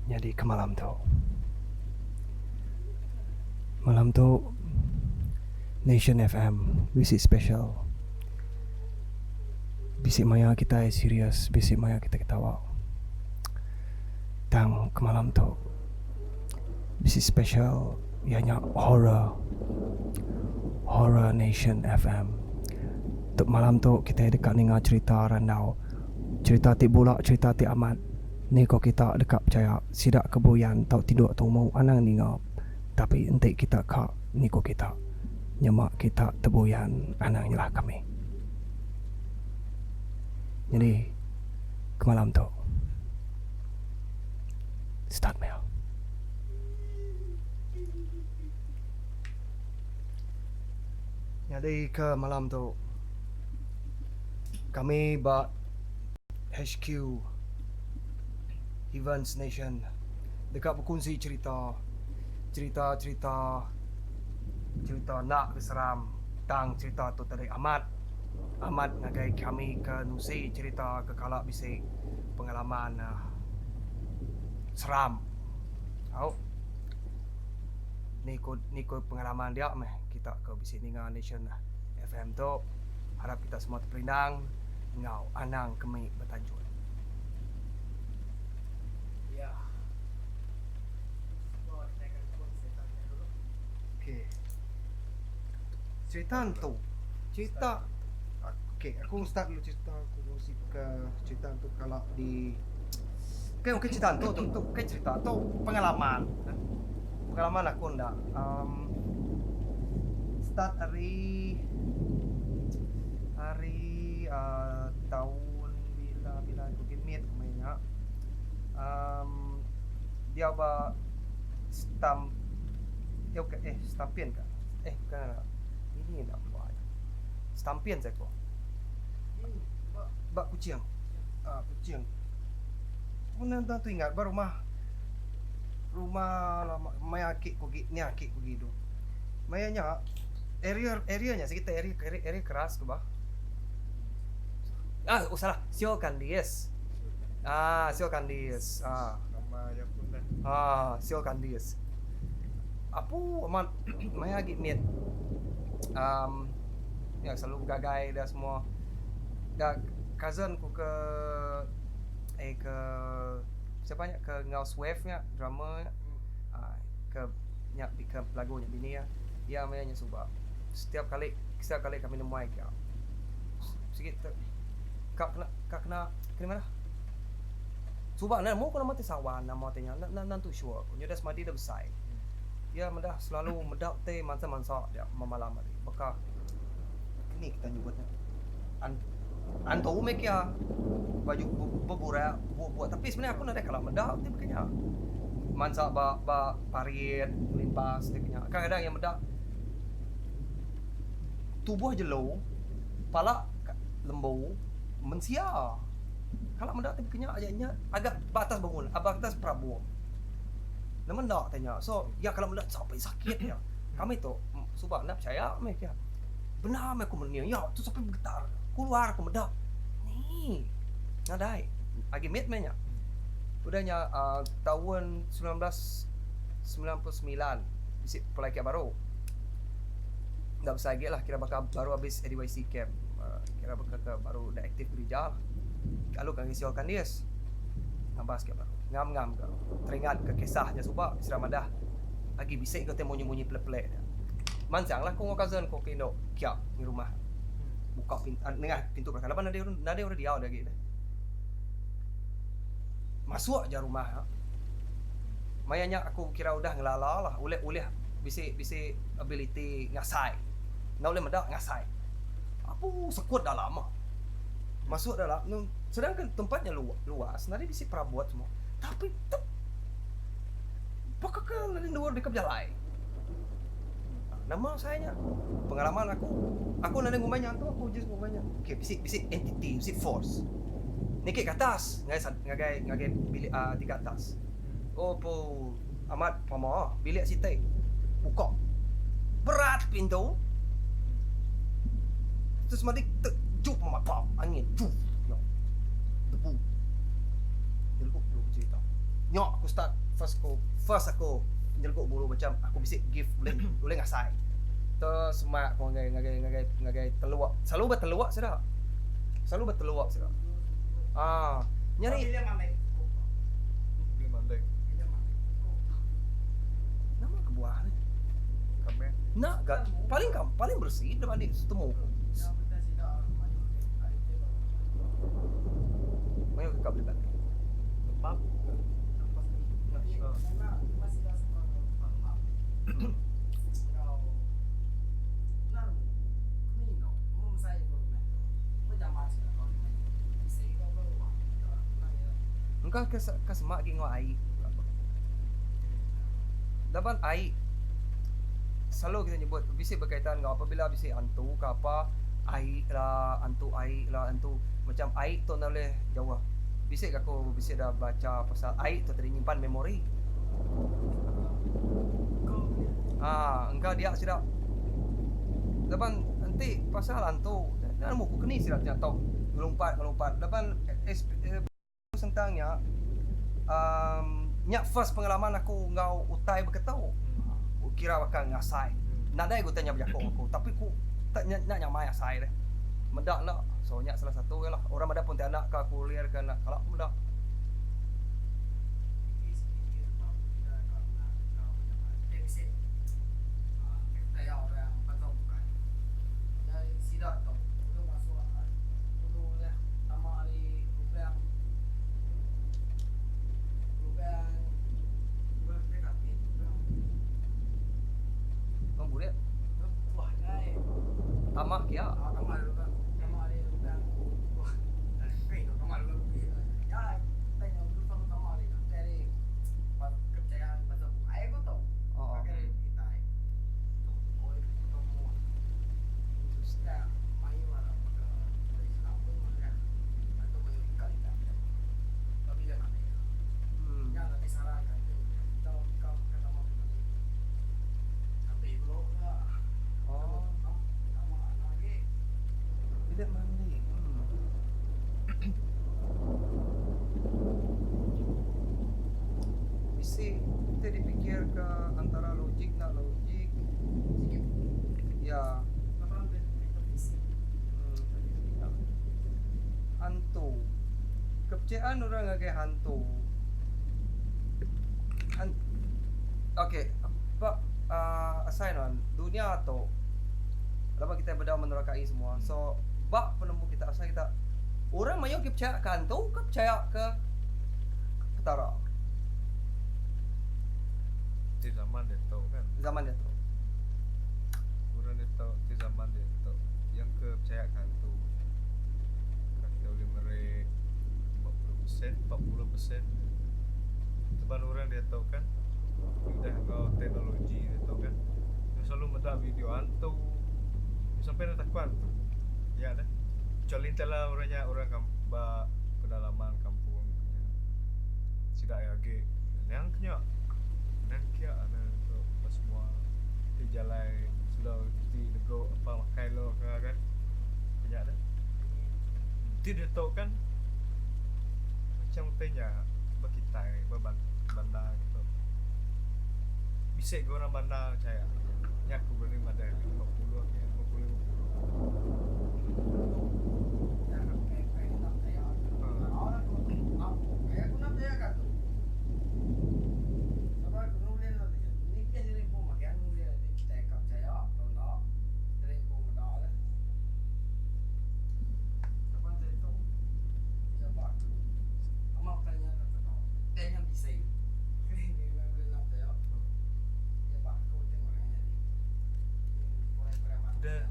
Nyadi ke malam tu. Malam tu Nation FM bisi special. Bisi maya kitai serious, bisi maya kitai ketawa. Tang ke malam tu bisi special iya nya horror. Horror Nation FM. Tu malam tu kitai deka ninga cherita randau. Cherita ti bula, cherita ti amat. Ni ko kita deka pechaya sida ke buyan tau tinduk tumu anang ninga tapi enti kita ka ni ko kita nyema kita tebuyan anang nyelah kami. Nyadi ke malam tu start meh. Nyadi ke malam tu kami ba HQ Evans Nation deka bekunsi cherita cherita cherita cherita enda ke seram tang cherita tu tadi amat amat ngagai kami ke nusi cherita ke kala bisi pengalaman seram au ni ku ni ku pengalaman dia meh kita ke bisi ninga Nation FM tu harap kita semua teperindang. enggau anang kemi betanjut. Ya. Okey. Cerita entu. Cerita okey, aku start dulu cerita aku kongsi ke cerita entu kala di Okey, okey cerita entu tu tu okey cerita tu pengalaman. Pengalaman aku enda um start ari Hari uhh taun bila bila aku agi mit ku meh nya uhh diau ba stam eh stampin ka eh bukan ini enda ba stampin sai ko ba kuching uhh kuching mun enda tu ingat ba rumah rumah lama maya aki ku agi nya aki ku agi idup maya nya. Area area nya sigi area area area keras tu bah. Ah oh salah Sio Kandis. Ah Sio Kandis. Ah. Nama iya pun dah. Ah Sio Kandis. Apu amat maya agi mit. Um ya selalu begagai da semua. Da cousin ku ke eh ke siapa nya ke enggau Swift nya drummer nya. Ah ke nya ke belagu nya bini iya. Iya maya nya suba setiap kali setiap kali kami nemuai kia sigi te ka kena ka kena kena madah suba enda nemu ku nama ti sawan nama ti nya enda enda tentu sure ku nyudah semadi da besai iya meda selalu meda ti mansa mansa dia memalam hari baka ni kita nyebut nya an antu meh kia baju beburak buak buak tapi sebenarnya aku nadai kala meda ti baka nya mansa ba ba parit limpas ti nya kadang kadang iya meda tubuh jelu pala lembu mensia kala meda ti baka nya aja nya agak ba atas bangun ba atas perabung nama enda ti nya so iya kala meda sampai sakit iya kami tu suba enda percaya meh kia bendar meh aku mening iya tu sampai begetar keluar aku meda ni nadai agi mit meh nya udah nya uhh taun 1999 bisi pulai kiak baru enda besai agi lah kira baka baru abis ADYC camp uhh kira baka ke baru udah aktif gerija lah lalu ka ngisi all kandis ngabas kiak baru ngam ngam ka teringat ka kisah nya suba sida madah agi bisi ka tai munyi munyi pelek pelek nya mansang lah ku enggau cousin ku ke indu kiak ngi rumah buka pintu nengah pintu belakang laban nadai nadai orang diau da agi deh. Masuk ja rumah nya. Maya nya aku kira udah ngelala lah ulih ulih bisi bisi ability ngasai. Enda ulih meda ngasai. Apu sekut dalam ah. Masuk dalam nu sedangkan tempat nya luas nadai bisi perabot semua tapi tep baka ke nadai endur deka bejalai. Nama sai nya pengalaman aku aku nadai ngumbai nya antu aku just ngumbai nya okay bisi bisi entity bisi force. Niki ke atas ngagai ngagai ngagai bilik uhh tingkat atas. Oh pu amat pama bilik siti buka berat pintu terus madi tejup mapa angin fuh nya debu. Nyeluk dulu cerita. Nya aku start first aku first aku nyeregu bulu macam aku bisi gift ulih ulih ngasai. Te semak aku ngagai ngagai ngagai ngagai teluk. Selalu ba teluk sida. Selalu ba teluk sida. Ah, nyadi Nama kebuah ne? Enda ga paling paling beresi da mandi setemu ku. Mayuh ke ka beli batu. Lembap ke. Engka ke ke semak agi enggau ai. Laban ai selalu kita nyebut bisi berkaitan enggau apabila bisi antu ke apa ai la antu ai la antu macam ai tu enda ulih jauh. Bisi ga aku bisi da bacha pasal ai tu tadi nyimpan memori. Haa engka dia sida laban enti pasal antu enda nemu ku keni sida nya tau ngelumpat ngelumpat laban sentang nya uhh nya first pengalaman aku enggau utai beketu kira baka ngasai nadai ga utai nya bejaku aku tapi ku nya nyamai asai deh meda enda so nya salah satu iya lah orang meda pontianak ka kulir ka enda kala ku meda. Tambah kia. Bilik mandi. Bisi ti dipikirka antara logik enda logik. Ya. Hantu. Kepercayaan orang ngagai hantu. Han okay ba uhh asai nuan dunya tu laban kitai bedau menerokai semua so ba penemu kita asai kita orang mayuh ke pechaya ke hantu ke pechaya ke petara. Ti zaman diatu kan. Zaman diatu. Orang diatu ti zaman diatu yang ke pechaya ke hantu kan kita ulih meri 50%, 40% laban orang diatu kan udah enggau teknologi diatu kan selalu meda video hantu sampai ne takut hantu ya deh kecuali enti lah orang nya orang ba pedalaman kampung sida iya agi nang ke nya nang kia ne tu ba semua ti jalai selalu ti nego apa makai lo ka kan nya deh ti ditu kan macam utai nya ba kitai ba bandar tu bisi ga orang bandar chaya nya aku berani madah 50 50 50. Udah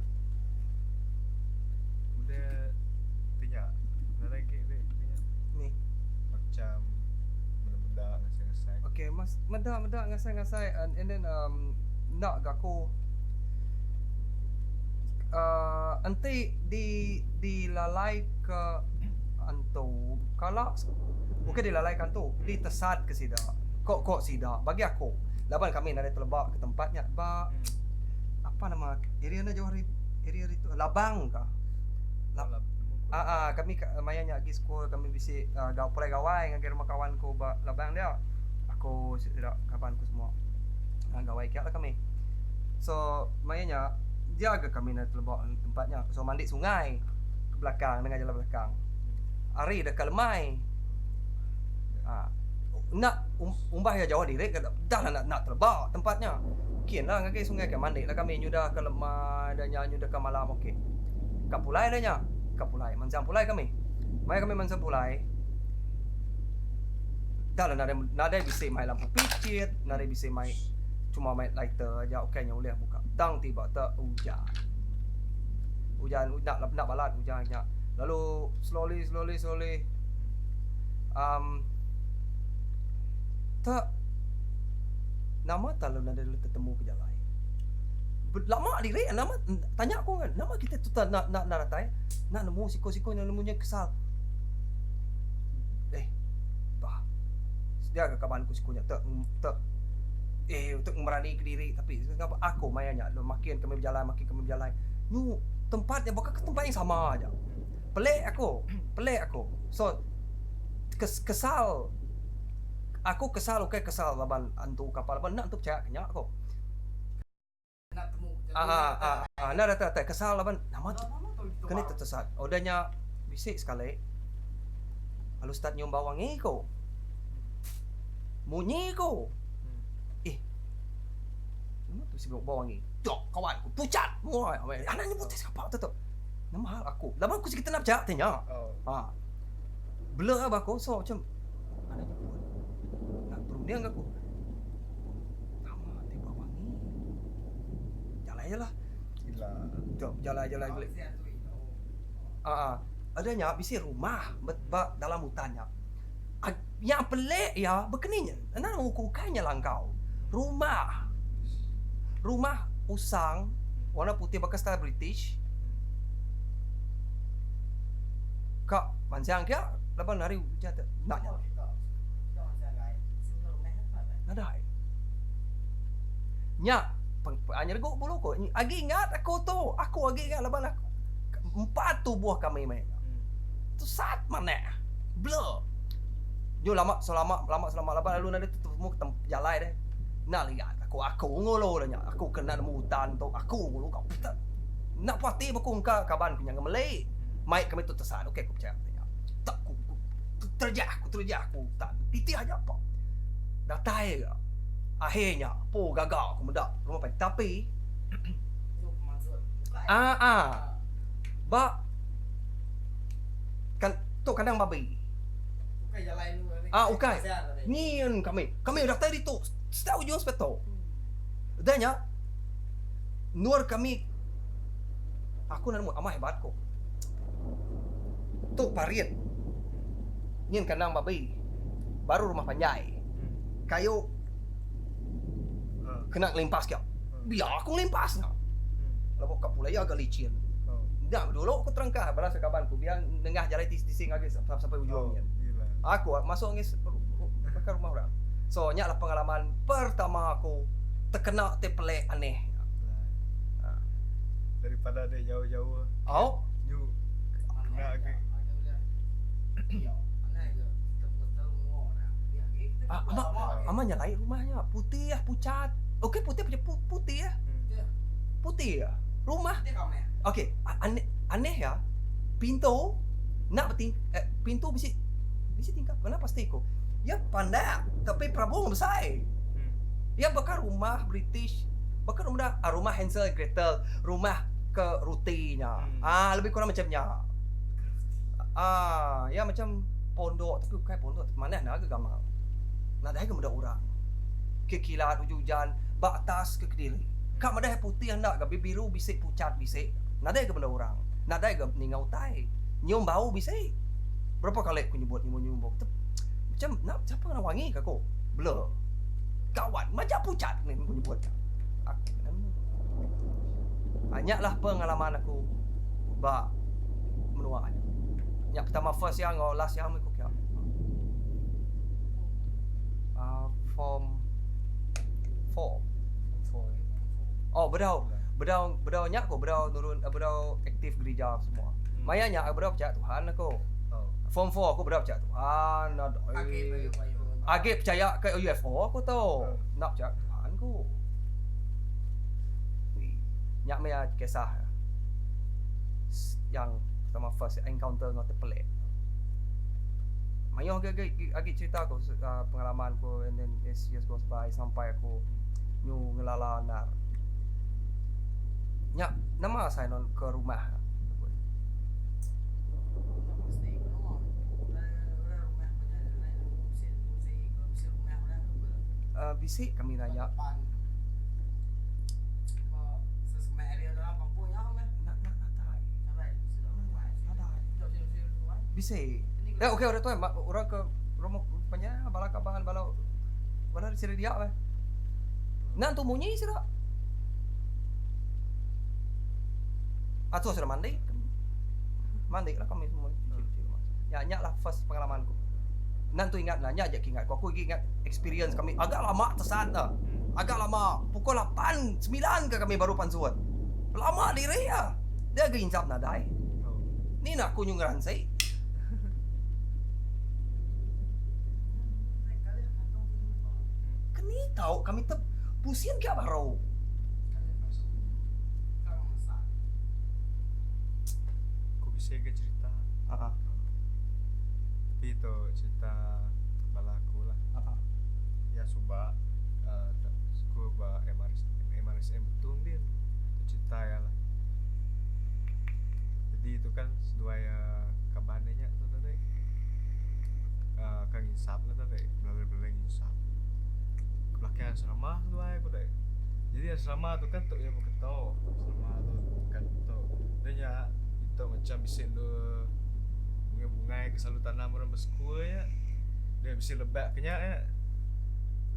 udah ti nya nadai agi ti nya Ni. Macam meda meda ngasai ngasai. Okay mas meda meda ngasai ngasai and and then um enda ga aku uhh enti di dilalai ke antu kala bukai dilalai ke antu ditesat ke sida ko ko sida bagi aku laban kami nadai teleba ke tempat nya ba apa nama area enda jauh ari area ritu labang ka. Ah, ah kami maya nya agi school kami bisi uh, pulai gawai ngagai rumah kawan ku ba Labang dia. Aku sida kaban ku semua. Uh, gawai kiak lah kami. So maya nya dia ga kami na teleba tempat nya. So mandi sungai ke belakang nengah jalan belakang. Hari deka lemai. Ha. Nak um, umbah iya jauh diri ke dah lah nak, nak teleba tempat nya. Kin lah ngagai sungai ke mandi lah kami nyudah ke lemai dah nya nyudah ke malam okey. Ka pulai dah nya. Ka pulai mansang pulai kami. Maya kami mansang pulai dah lah nadai nadai bisi mai lampu picit, nadai bisi mai cuma mai lighter aja okey nya ulih buka. Tang tiba te ujan. Ujan nak nak balat ujan nya. Lalu slowly slowly slowly um te nama ta lalu nadai lalu tetemu ke jalai. Lama diri nama tanya aku kan nama kita tu tak nak nak nak datai nak nemu siko-siko nya nemu nya kesal. Eh bah sedia ke kaban aku siko nya te te eh untuk merani ke diri tapi ngapa aku maya nya makin kami berjalai makin kami berjalai nyu tempat nya baka ke tempat yang sama aja. Pelik aku pelik aku so kes kesal aku kesal ukai kesal laban antu kapal laban enda entu pechaya ke nya ko. Ah ah ah enda datai datai kesal laban nama tu keni tu tesat udah nya bisi sekali lalu start nyium bau wangi ko munyi ko eh nama tu bisi bau wangi tok kawan ku pucat mua anak nyebut sapa tu tu. Nama hal aku. Laban aku sigi tenap jak ti nya. Ha. Blur ba aku so macam ada nyebut. Nak berunding aku. Nama ti ba wangi. Jalai je lah. Gila. Jom jalai jalai beli. Ha ah. Ada nya bisi rumah ba dalam hutan nya. Yang pelik iya bekeni nya. Enda nemu ukai nya langkau. Rumah. Rumah usang warna putih baka style British. Ka mansang kia laban hari ujan tu enda nya. Nadai. Nya nyeregu bulu ku. Agi ingat aku tu. Aku agi ingat laban aku empat tubuh kami meh. Tusat manah. Blur. Nyu lama selama lama selama laban lalu nadai tetemu ke jalai deh. Enda liat aku aku ngulu dah nya. Aku ke enda nemu utan tu aku ngulu kau. Enda puas ati beku engka kaban ku nya ngemeli. Mai kami tu tesat okey ku pechaya nya. Tak ku terjah aku terjah aku utan. Titih aja pa. Datai ga. Akhir nya po gaga aku meda rumah panjai tapi aa ba Kan tu kandang babi. Ukai jalai nu ari. Ah ukai. Nyin kami. Kami datai ditu setiap ujung sepeto. Udah nya endur kami aku enda nemu amai hebat ku. Tu parit. Nyin kandang babi. Baru rumah panjai. Kayu kena ngelimpas kia. Biar aku ngelimpas nya. Lebuh ka pulai iya ga licin. Enda dulu ku terengkah bala sekaban ku biar nengah jalai ti sisi ngagai sampai ujung nyin. Aku masuk ngi belakang rumah orang. So nya lah pengalaman pertama aku tekena ti pelik anih. Daripada deh jauh-jauh. Au. Nyu kena agi. Ama ama nyelai rumah nya putih pucat. Okey putih putih. Putih rumah. Okey aneh aneh ya pintu nak beting eh, pintu bisi bisi tingkap kena pasti ku. Ya pandak tapi perabung besai. Ya baka rumah British baka rumah ah, rumah Hansel and Gretel, rumah ke ruti nya. Ah lebih kurang macam nya. Ah ya macam pondok tapi ukai pondok manah enda ga gamal. Nadai ga meda orang. Ke kilat ujan-ujan ba atas ke kediri. Ka madah putih enda ga biru bisi pucat bisi. Nadai ga meda orang. Nadai ga ninga utai. Nyium bau bisi. Berapa kali ku nyebut nyium nyium bau. Macam enda sapa kena wangi ka ku. Blur. Kawan majak pucat ni ku nyebut. Aku kena nemu. Ha, nya lah pengalaman aku ba menua nya. Nya pertama first ya enggau last ya meh ku kia. Uh, form 4. Oh, bedau bedau bedau nya ko bedau nurun bedau aktif gereja semua. Maya nya aku bedau pechaya Tuhan aku. Form 4 aku bedau pechaya Tuhan. Nadai. Agi pechaya ke UFO aku tu. Enda pechaya ke Tuhan ku. Nya meh kisah yang pertama first encounter enggau tepelik. Mayuh agi agi agi cerita aku pengalaman ku and then as years goes by sampai aku nyu ngelala endar. Nya nama asai non ke rumah. Uh, bisi kami nanya. Bisi. Eh okey orang tuai orang ke rumah panya bala kaban bala bala sida dia meh. Nan tu munyi sida. Atuh sida mandi. Mandi lah kami semua. Ya nya lah first pengalaman ku. Nan tu ingat lah nya aja ke ingat ku. Aku agi ingat experience kami agak lama tesat dah. Agak lama pukul 8 9 ke kami baru pansut. Lama diri ah. Dia agi insap nadai. Ni nak aku nyu ngeransi. Keni tau kami te pusin kia baru. Ku bisi ga cerita. Ha. Tapi tu cerita bala aku lah. Ha. Ya suba uh, aku ba MRS, MRSM Betong din. Tu cerita ya lah. Jadi itu kan seduai ya kaban nya tu tadi. Uh, kan ngisap lah tadi. Belalai-belalai ngisap. Ke belakang asrama seduai aku deh. Jadi asrama tu kan tok ya beketo. Asrama tu kan tok. Dia nya itu macam bisi endur bungai-bungai ke selalu tanam orang besekul nya. Dia bisi lebak ke nya ya.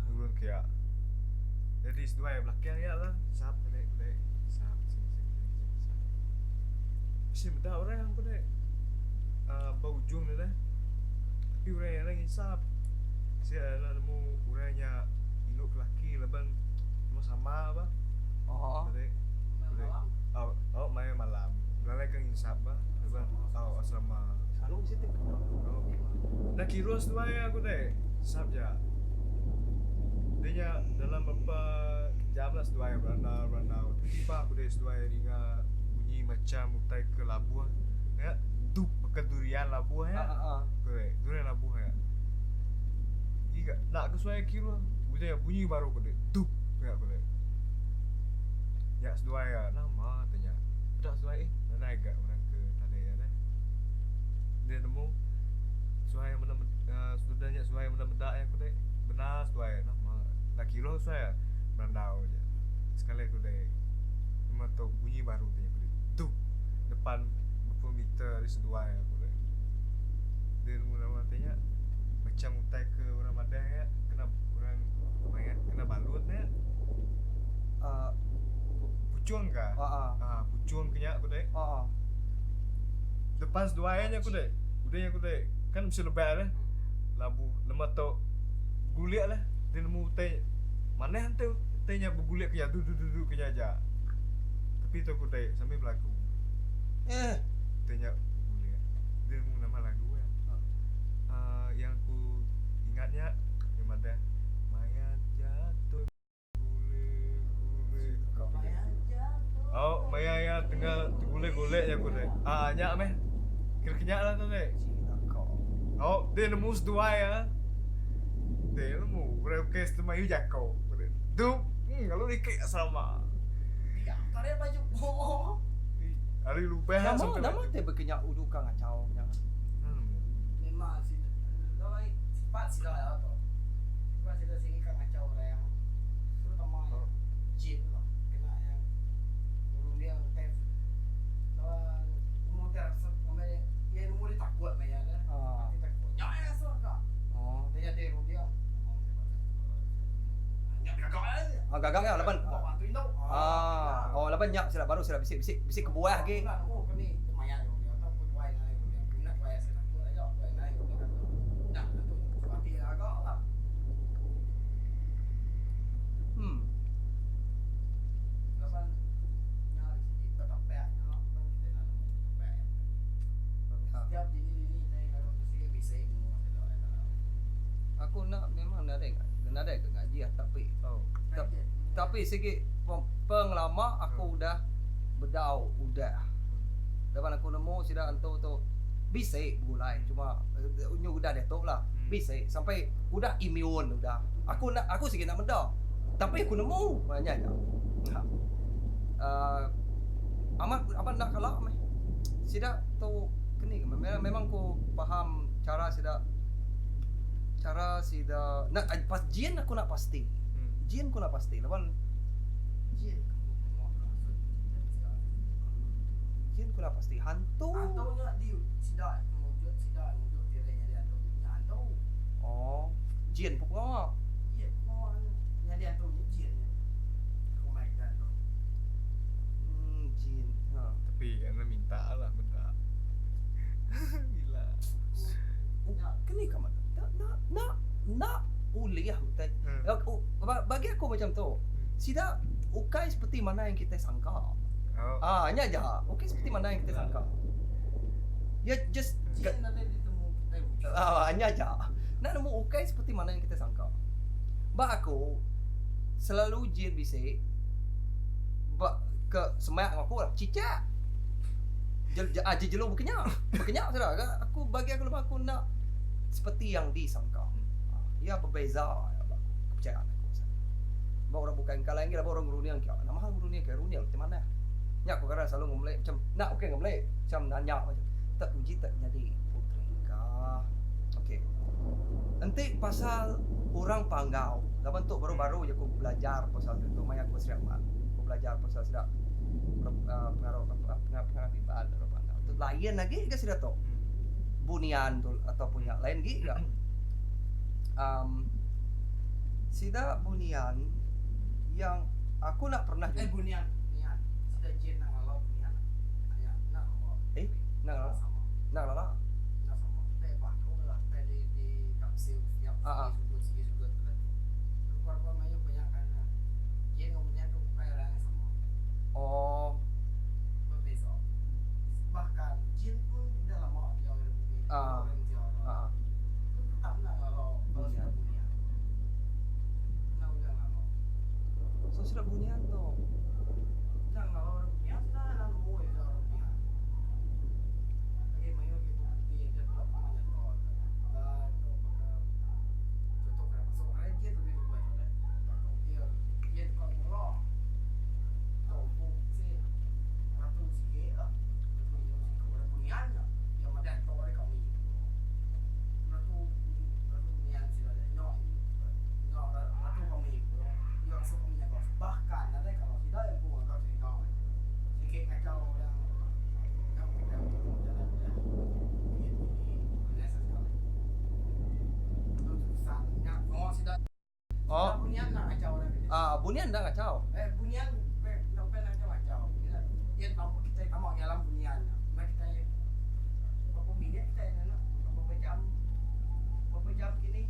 Nurun ke ya. Jadi seduai belakang ya lah. Sap tadi deh. Sap sing sing sing sing sap. Bisi meda orang ku deh. Uh, ba ujung dia deh. Tapi orang yang ngisap. Sia enda nemu orang nya indu ke laki laban sama sama ba. Oh. Tadi. Tadi. Oh, oh maya malam. Belalai ke ngisap ba. Laban oh asrama. Selalu bisi ti. Oh. Dah kira seduai aku deh. Sap ja. Dia nya dalam berapa jam lah seduai berandau berandau. Tiba-tiba aku deh seduai ninga bunyi macam utai ke labuh. Ya, dup baka durian labuh ya. Ha ha. Correct. Durian labuh ya. Giga nak ke suai kira. Udah ya bunyi baru aku deh. Dup ya aku deh. Ya seduai ya nama tanya. Peda seduai eh nadai ga orang ke tadi ya deh. Dia nemu suai meda uh, sudah nya suai meda meda ya aku deh. Benar seduai nama. Nak kira suai ya berandau je. Sekali aku deh. Nama tu bunyi baru tanya aku deh. Dup depan berapa meter dari seduai aku deh. Dia nemu nama tanya macam utai ke orang madah ya kena orang mayat kena balut ya. Puchung ka? Ah, Ah, puchung ke nya aku deh. Ah. Depan seduai nya aku deh. Udah nya aku deh. Kan mesti lebih lah. Labu lema tu gulik lah. Dia nemu utai manah ente utai nya begulik ke nya du du du du ke nya aja. Tapi tu aku deh sambil belagu. Eh. Utai nya begulik. Dia nemu nama lagu ya. Yang aku ingat nya yang madah mayat jatuh gulik-gulik. Oh, maya ya tengah tergulek-gulek ya aku deh. Ah, nya meh. Kira kenyak lah tu deh. Oh, dia nemu seduai ya. Dia nemu. Orang kes tu mayu jako. Tu, kalau dikit asrama. Ya, tarik baju. Hari lubang Nama sampai nama baju. te bekenyak udu ka ngacau nya. Memang si sifat sida ya tu. Sifat sida sigi ka ngacau orang. Terutama yang jin lah. Kena yang runding utai lawan umur utai rasa ngumbai iya nemu dia takut maya dah. Ah. Ati takut. Nya eh asuh ka. Oh. Dia jadi runding. Nya gagak eh. Ah, gagak ya laban. Bawa tu indu. Ah, oh laban nya sida baru sida bisi bisi bisi kebuah agi. Nak nemu ke ni maya runding ataupun tuai nai runding. Kena tuai asa takut aja tuai nai runding kata. Nya tu ati agak lah. Laban nya sigi betapek nya laban kitai enda nemu betapek. nadai nadai ke ngajih tapi Oh. Tapi sigi pengelama aku udah bedau udah. Laban aku nemu sida entu tu bisi begulai cuma nyu udah diatu lah bisi sampai udah immune udah. Aku enda aku sigi enda meda tapi aku nemu nya aja. Uhh amat amat enda kala meh sida tu keni ke memang ku faham chara sida chara sida enda pas jin aku enda pasti. Jin ku enda pasti laban Jin ke pengawa maksud Jin ku enda pasti hantu. Hantu nya di sida ngujut sida ngujut diri nyadi hantu nya hantu. Oh jin pun pengawa. Jin pengawa nya nyadi hantu nya jin nya. Aku mai ke hantu. Hmm jin ha. Tapi enda minta lah meda. Gila. Keni ka enda enda enda ulih utai. Bagi aku macam tu. Sida ukai seperti mana yang kitai sangka. Ah nya aja. Ukai seperti mana yang kitai sangka. Ya just ah nya aja. Enda nemu ukai seperti mana yang kitai sangka. Ba aku selalu jin bisi ba ke semak enggau aku lah cicak. Ah jelu bekenya. Bekenya sida ga aku bagi aku lebuh aku enda seperti yang disangka. Iya bebeza ba kepercayaan aku. Ba orang bukai engka lain agi laban orang ngeruning kia. Nama hal ngeruning kia runing ti manah. Nya ku kadang selalu ngemeli macam enda okey ngemeli macam nanya macam te uji te nyadi puteri ka. Okey. Enti pasal orang panggau laban tu baru-baru je ku belajar pasal tu maya ku Sri Aman. Ku belajar pasal sida pengaruh pengarap Iban orang panggau. Tu lain agi ga sida tu. Bunian tu ataupun nya lain agi ga. Um sida bunian yang aku enda pernah Eh bunian nian sida jin nang lalau bunian nya enda sama. Eh enda ngelala sama. Enda ngelala. Enda sama. Te bah aku lah te di di tafsir setiap uh-huh. segi sudut segi sudut tu lah. Rupa-rupa mayuh banyak kan jin enggau bunian tu ukai orang yang sama. Oh. Berbeza. Bahkan jin pun enda lama diau di bumi. Uh. Uh. Bunian. So sida bunian tu. Oh. Ah, bunian enda ngachau. Eh, bunian enda ngachau. Iya kitai tama dalam bunian. Meh kitai berapa minit kitai ngena berapa jam berapa jam kini.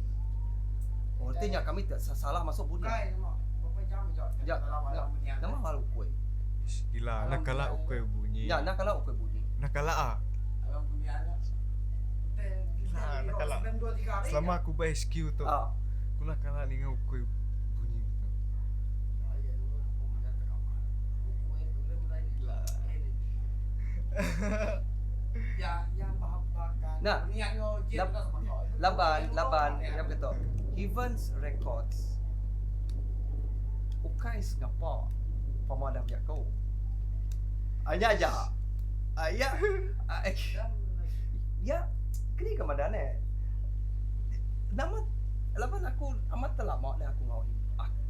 Oh, reti nya kami salah masuk bunian. Bukai nama berapa jam aja ya, dalam alam bunian. Nama hal ukui. Gila, nak kala ukui bunyi. Ya, nak kala ukui bunyi. Nak kala ah. Alam bunian nya. Gila, nak kala. Selama aku ba HQ tu. Ah. Aku nak kala ninga ukui bunyi gitu. Gila. Nah, laban laban yang betul. Heavens Records ukai Singapore pemadah jaku. Anya aja. Ya. Ya, kini ke madah ne. Nama laban aku amat telama dah aku ngau aku,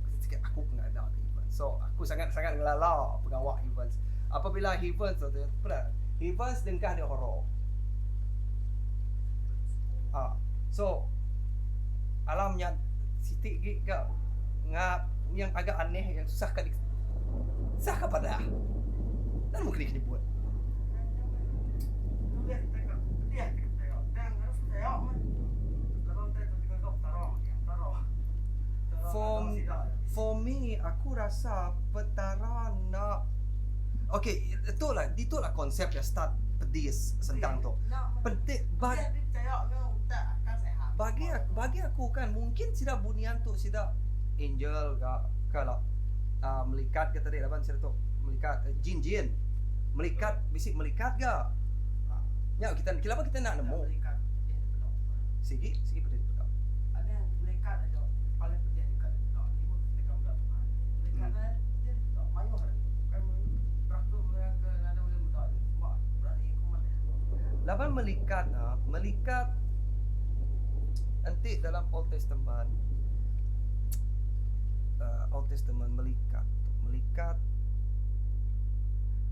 aku pengada ke Heavens. So aku sangat-sangat ngelala pengawa Heavens. Apabila Heavens tu apa Heavens dengkah dia horror. Ah, so alamnya siti gi ga ngap yang agak aneh yang susah ka di susah ka padah. Dan mungkin disebut. For for me aku rasa petara nak Okay, itulah itulah konsep yang start pedis sentang tu. Penting but Bagi bagi aku kan mungkin sida bunian tu sida angel ga ka la melikat ga tadi laban sida tu melikat jin jin melikat bisi melikat ga nya kita laban kita enda nemu sigi sigi pedih dipeda. Laban melikat ne melikat enti dalam Old Testament uhh Old Testament melikat tu melikat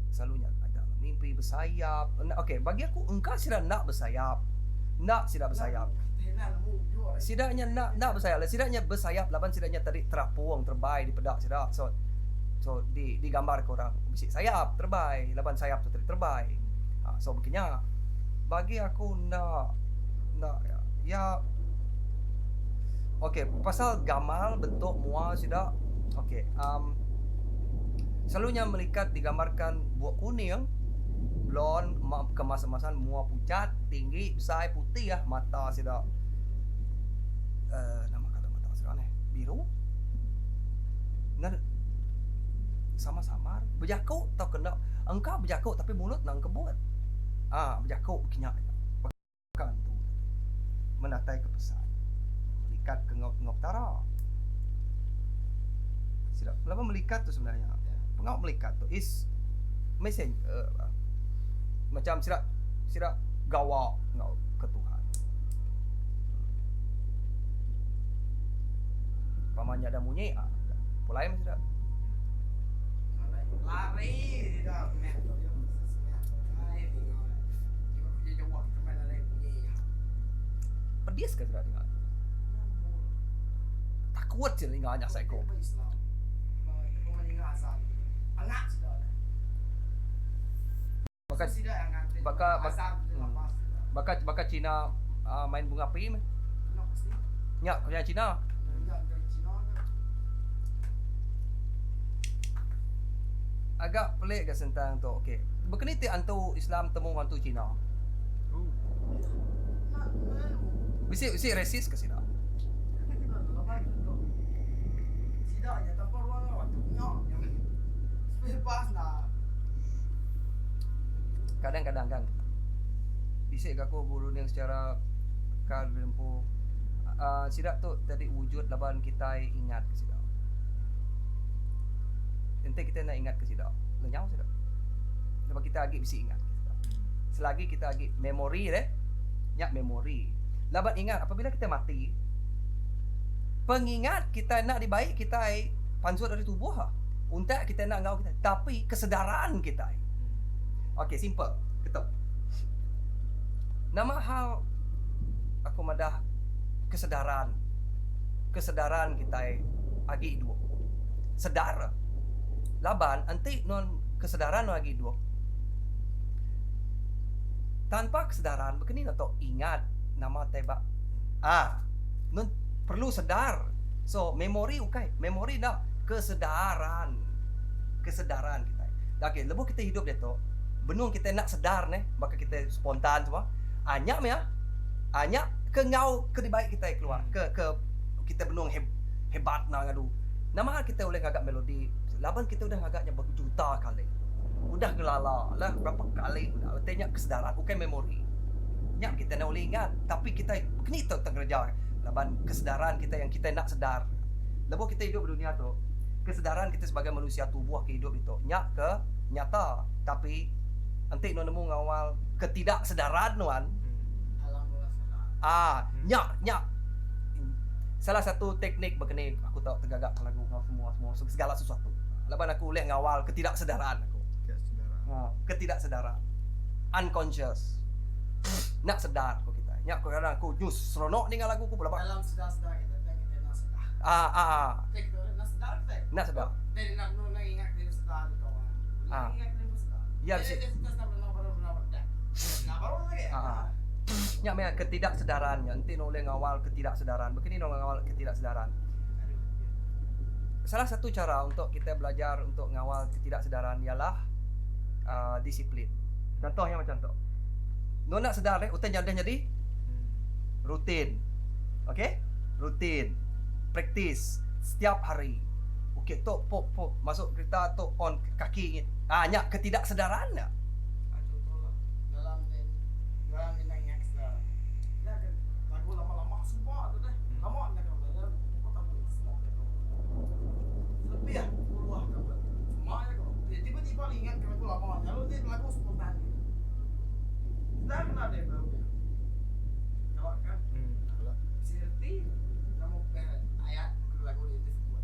selalu nya ada mimpi besayap okay bagi aku engka sida enda besayap enda sida besayap sida nya enda enda besayap sida nya besayap laban sida nya tadi terapung terebai dipeda sida so so di digambarka orang bisi sayap terebai laban sayap tu tadi terebai uhh so baka nya. Bagi aku enda enda iya ok pasal gamal bentuk mua sida ok um selalu nya melikat digambarkan buk kuning blonde kemas-emasan mua pucat tinggi besai putih ah mata sida uhh nama kala mata sida neh biru ngan sama-sama bejaku tauka enda engka bejaku tapi mulut enda engkebut. Aa bejaku ke nya aja. Baka antu tadi. Menatai ke pesan. Melikat ke enggau enggau Petara. Sida laban melikat tu sebenarnya. Pengawa melikat tu is messenger lah. Macam sida sida gawa enggau ke Tuhan. Pama nya dah munyi aa pulai meh sida. Lari sida meh tu. Pedis ka sida ninga. Takut sida ninga nya asai ku. Baka baka baka baka cina uhh main bunga api meh. Nya kereja cina. Agak pelik ga sentang tu ok. Baka ni ti antu Islam temu enggau antu Cina? Bisi bisi racist ke sida? Kadang kadang kan bisi ga aku berunding secara ka diri empu uhh sida tu tadi wujud laban kitai ingat ke sida. Enti kita enda ingat ke sida, lenyau sida. Sebab kita agi bisi ingat ke sida. Selagi kita agi memori deh, nya memori. Laban ingat apabila kita mati, pengingat kita enda dibai kitai pansut ari tubuh. Untak kita enda enggau kita tapi kesedaran kitai. Okey simple ketu. Nama hal aku madah kesedaran. Kesedaran kitai agi idup. Sedar. Laban enti nuan kesedaran nuan agi idup, tanpa kesedaran baka ni nuan tau ingat nama tai ba aaa nuan perlu sedar. So memori ukai, memori enda kesedaran. Kesedaran kitai. Okey lebuh kitai idup diatu benung kitai enda sedar neh baka kitai spontan semua aaa nya meh aaa nya ke enggau ke dibai kitai keluar ke ke kitai benung hebat enda ngadu. Nama hal kitai ulih ngaga melodi laban kitai udah ngaga nya bejuta kali. Udah ngelala lah berapa kali udah reti nya kesedaran ukai memori. Nya kitai enda ulih ingat tapi kitai keni tu ngereja laban kesedaran kitai yang kitai enda sedar. Lebuh kitai idup ba dunya tu kesedaran kitai sebagai manusia tubuh ke idup ditu nya ke nyata tapi enti nuan nemu ngawal ketidaksedaran nuan aaa nya nya salah satu teknik baka ni aku tau tegaga ke lagu enggau semua semua segala sesuatu laban aku ulih ngawal ketidaksedaran aku. Ketidaksedaran. Unconscious. Enda sedar ku kitai. Nya ku kadang aku nyus seronok ninga lagu ku laban dalam sedar-sedar kita tang kita enda sedar. Ah ah. Tang kita enda sedar kitai. Enda sedar. Tang enda perlu ingat diri sedar tu. Ah. Ingat diri sedar. Ya bisi. Ah. Nya meh ketidaksedaran nya enti ne ulih ngawal ketidaksedaran. Baka ni ne ngawal ketidaksedaran? Salah satu cara untuk kita belajar untuk ngawal ketidaksedaran ialah uhh disiplin. Contoh nya macam tu. Nuan enda sedar deh utai nya deh nyadi rutin. Okay? Rutin. Practice setiap hari. Okay tu pop pop masuk kereta tu on kaki ah nya ketidaksedaran nya. Ah, contoh lah dalam den dalam den ingat sedar. Nya ke lagu lama-lama suba tu deh. Lama nya ke dalam pukul tamu semua ke tu. Lebih ah puluh ke semua nya ko. Tiba-tiba ingat ke lagu lama nya lalu dia lagu spontan. Sedar kena deh baru dia. Kalau kan bisi reti nama ayat ke lagu dia disebut.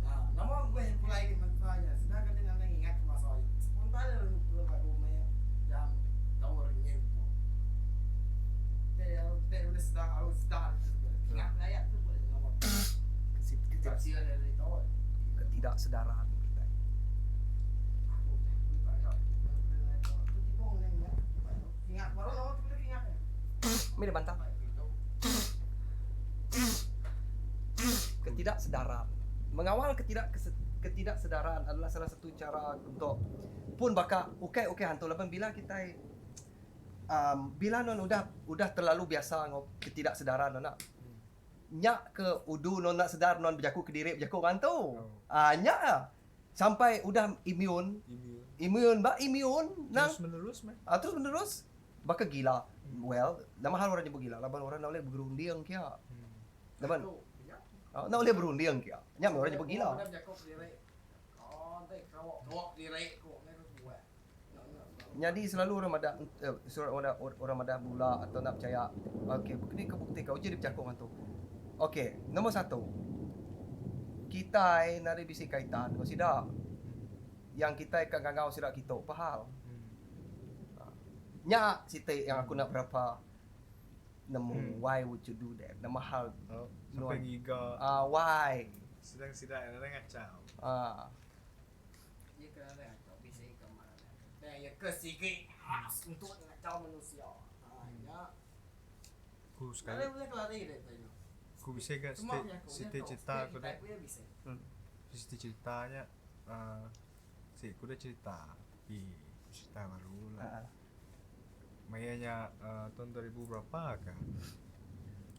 Nah, nama meh pulai ke masa nya sedangkan dia nang ingat ke masa nya. Spontan dia lagu lagu meh jam tau ringin tu. Dia dia udah sedar harus sedar ingat ayat tu boleh nama. Ketidaksedaran kitai. Mih da bantah. Ketidaksedaran. Mengawal ketidak ketidaksedaran adalah salah satu cara untuk pun baka ukai ukai hantu laban bila kitai um bila non udah udah terlalu biasa enggau ketidaksedaran non Nya ke udu non enda sedar non bejaku kediri bejaku ngan antu. Aa nya ah. Sampai udah imun. Imun ba imun nang. Terus menerus meh. Aa terus menerus baka gila. Well nama hal orang nyebut gila laban orang enda ulih berunding kia. Laban enda ulih berunding kia. Nya meh orang nyebut gila. Nyadi selalu orang madah orang madah bula atau enda pechaya. Okey ni ke bukti ka uji dep jaku ngan tu. Okey nombor satu kitai nadai bisi kaitan enggau sida. Yang kitai ka ngangau sida kitu pahal. Nya siti yang aku enda berapa nemu why would you do that nama hal sampai ngiga why. Sedang sida nadai ngachau. Iya ke nadai ngachau bisi ke amat nadai ngachau. Tang iya ke sigi khas untuk ngachau manusia. Ha nya. Ku sekali. Nadai ulih kelari deh tai nya. Ku bisi ga siti siti cerita ku deh. Siti cerita nya uhh si ku deh cerita tapi ku cerita baru lah. Maya nya uhh tahun 2000 berapa kah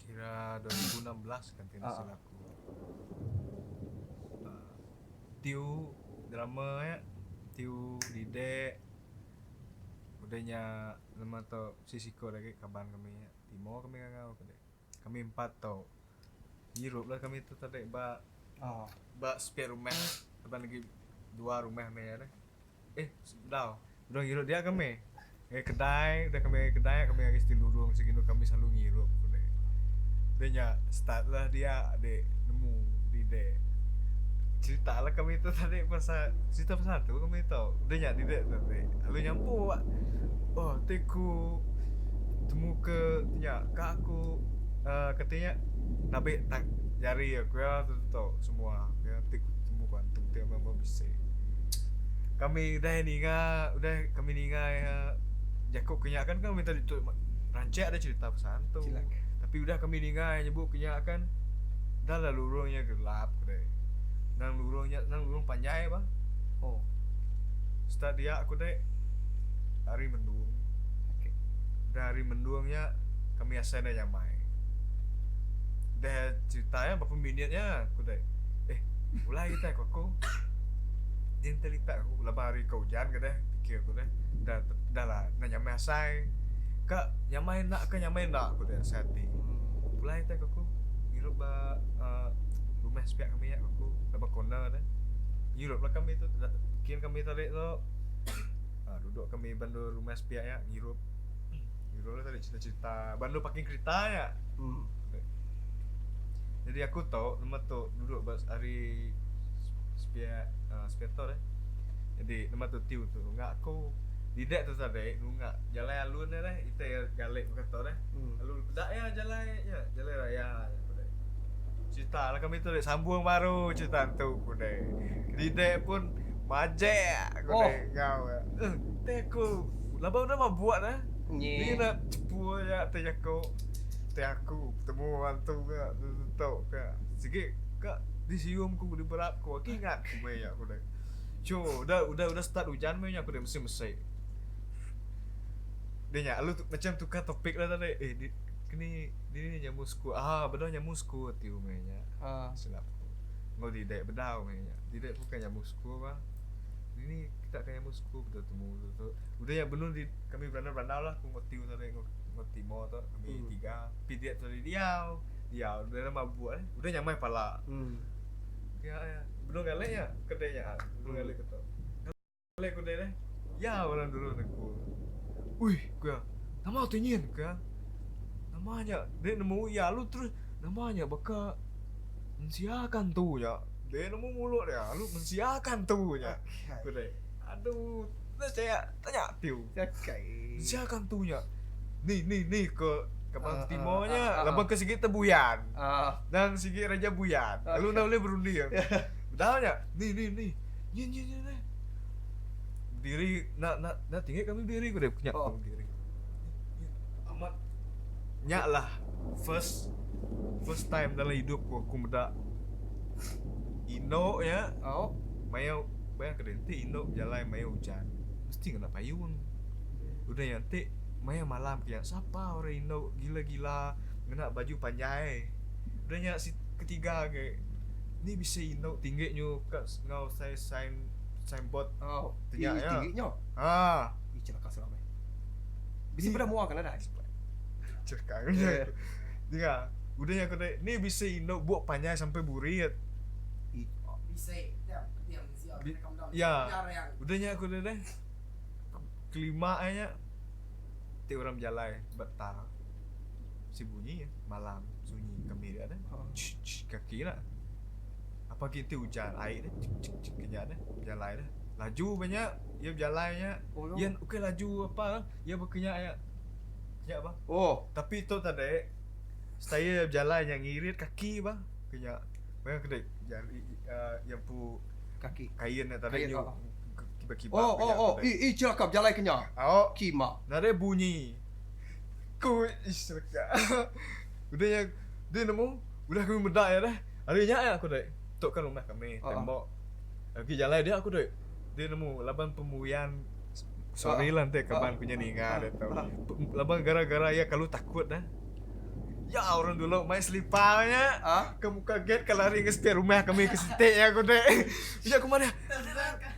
kira 2016 kan ti nasil aku. Uhh Tiu drama nya tiu didek udah nya nama tu bisi siko da agi kaban kami nya timo kami ngangau ke dek kami empat tu ngirup lah kami tu tadi ba ba sepiak rumah laban agi dua rumah meh nya deh eh bedau bedau ngirup dia kami ngagai kedai udah kami ngagai kedai kami ngagai siti lurung sigi enu kami selalu ngirup ku deh. Udah nya start lah dia dek nemu didek cerita lah kami tu tadi pasal cerita pasal antu kami tu. Udah nya didek tadi lalu nyampu oh ti ku temu ke nya ka aku uhh kati nya nabi jari aku iya tu tu semua ti ku temu ku antu ti memang bisi. Kami udah ninga udah kami ninga iya jaku ke nya kan kami tadi tu rancak da cerita pasal antu tapi udah kami ninga iya nyebut ke nya kan dah lah lurung nya gelap ku deh nang lurung nya nang lurung panjai bah oh start dia ku deh hari mendung dah hari mendung nya kami asai enda nyamai dah cerita iya berapa minit nya ku deh eh pulai kitai ku aku. Din telipat aku laban hari ka ujan ke deh pikir aku deh dah dah lah enda nyamai asai ka nyamai enda ka nyamai enda ku deh asai ati. Pulai tai ku aku ngirup ba uhh rumah sepiak kami nya ku aku laban corner deh. Ngirup lah kami tu kin kami tadi tu uhh duduk kami ba endur rumah sepiak nya ngirup. Ngirup lah tadi cerita cerita ba endur parking kerita nya. Jadi aku tu nama tu duduk ba hari sepiak uhh sepiak tu deh. Jadi nama tu tiu tu nunga aku. Didek tu tadi nunga jalai alun ne deh ite galik baka tu deh. Lalu peda iya jalai nya jalai raya nya ku deh. Cerita lah kami tu deh sambung baru cerita antu ku deh. Didek pun majek ku deh enggau iya. Eh te aku laban udah mabuk neh. Ni ne cepu aja te jaku. Ti aku betemu antu ka tu ka sigi ka disium ku diberap ku agi ingat ku meh nya ku deh. Cho udah udah udah start ujan meh nya ku deh mesi mesi. Deh nya lalu macam tukar topik lah tadi eh di. Kini dini nyamu school. Ah, bedau nyamu school ti umai nya. Ah. Silap aku. Enggau didek bedau meh nya. Didek bukan nyamu school bah. Dini kita ke nyamu school betul temu tu tu. Udah nya benung di kami berandau-berandau lah aku enggau Tiu tadi enggau enggau Timo tu kami Hmm. tiga. Pi dia tadi diau. Diau udah mabuk eh. Udah nyamai pala. Hmm. Ya ya. Benung ngalih nya kedai nya. Benung ngalih ke tu. Ngalih kedai deh. Ya orang dulu aku. Ui, ku iya. Nama tu nyin ku iya. Nama nya dia nemu iya lalu terus nama nya baka mensia kan tu nya. Dia nemu mulut dia lalu mensia kan tu nya. Ku deh. Aduh, enda saya tanya tiu. Kai. Mensia kan tu nya. Ni ni ni ke kaban Ah, Timor ah, nya ah, ah. laban ke sigi tebuyan. Ah. Nang sigi raja buyan. Lalu enda ulih berunding. Bedau nya. Ni ni ni. Nyin nyin nyin ni. Berdiri nak nak nak tinggi kami berdiri ku deh nya Oh. berdiri. Amat nya lah first first time dalam hidup ku aku meda indu nya Oh. maya bayang ke deh enti indu bejalai maya ujan mesti ngena payung. Udah nya enti maya malam ke nya sapa orang indu gila-gila ngena baju panjai. Udah nya si ketiga agi ni bisi indu tinggi nyu ka enggau sai sign signboard Oh. Tenya Ih, ya. tinggi nya. Ha. Ih, celaka seram eh. Bisi peda mua kan ada. Celaka. Yeah. Dengar. Udah nya aku dek ni bisi indu buk panjai sampai burit. Ih, Bisa diam diam siap. Bi- Rekam dam. ya. Jarang. Udah nya aku dek kelima nya ti orang bejalai betal. Si bunyi ya, malam sunyi kami dia ada. Oh. Cik, cik, kaki lah. Apa kita hujan air dia cik cik cik kenya dah berjalai dah. Laju banyak ia berjalai nya. Oh, Ia okey laju apa ia berkenyak ya. Kenyak apa? Oh. Tapi tu tadi saya berjalan yang ngirit kaki bang kenyak. Bayang kedai jari uh, yang pu Kaki. kain yang tadi Kain, nyu oh. kiba-kiba. Oh, oh, kenyak oh. tadi. Ih, ih, celaka berjalai kenya. Oh, Kima. Nare bunyi. Ku ish celaka. Udah yang dia nemu, udah kami medak ya dah. Hari nya ya aku dek. Tok kan rumah kami, Ah. tembok. Lagi jalan dia aku dek. Dia nemu laban pemuyan sorry Ah. lah nanti kaban Ah. punya ninga Ah. dia tahu. Ah. Laban gara-gara ya kalau takut dah. Ya orang dulu main seliparnya. Ah. Ke muka gate ke lari ke setiap rumah kami ke sitik ya aku dek. Ya aku mana?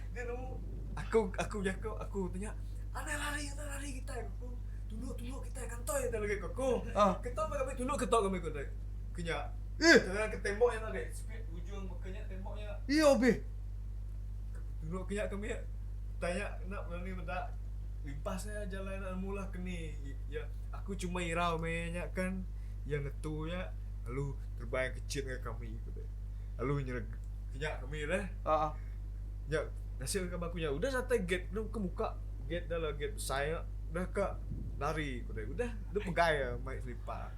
Dia nemu aku aku jago aku tanya aneh lari aneh lari kita aku tunduk tunduk kita kantoi kita lagi aku Ah. ketok kami tunduk ketok kami aku dek kenya Eh. Terang ke temboknya tadi sikit ujung bekenya temboknya Iya, be. tunduk kenya kami tanya nak berani mendak limpas saya jalan nak mula keni ya aku cuma irau menya kan yang ngetu ya lalu terbayang kecil dengan kami aku dek lalu nyereg kenya kami dah Ah. ah. Ya, nasib ke aku ya. Udah sampai gate, udah ke muka gate dah lah gate saya udah ke lari udah udah udah pegai ya main selipar.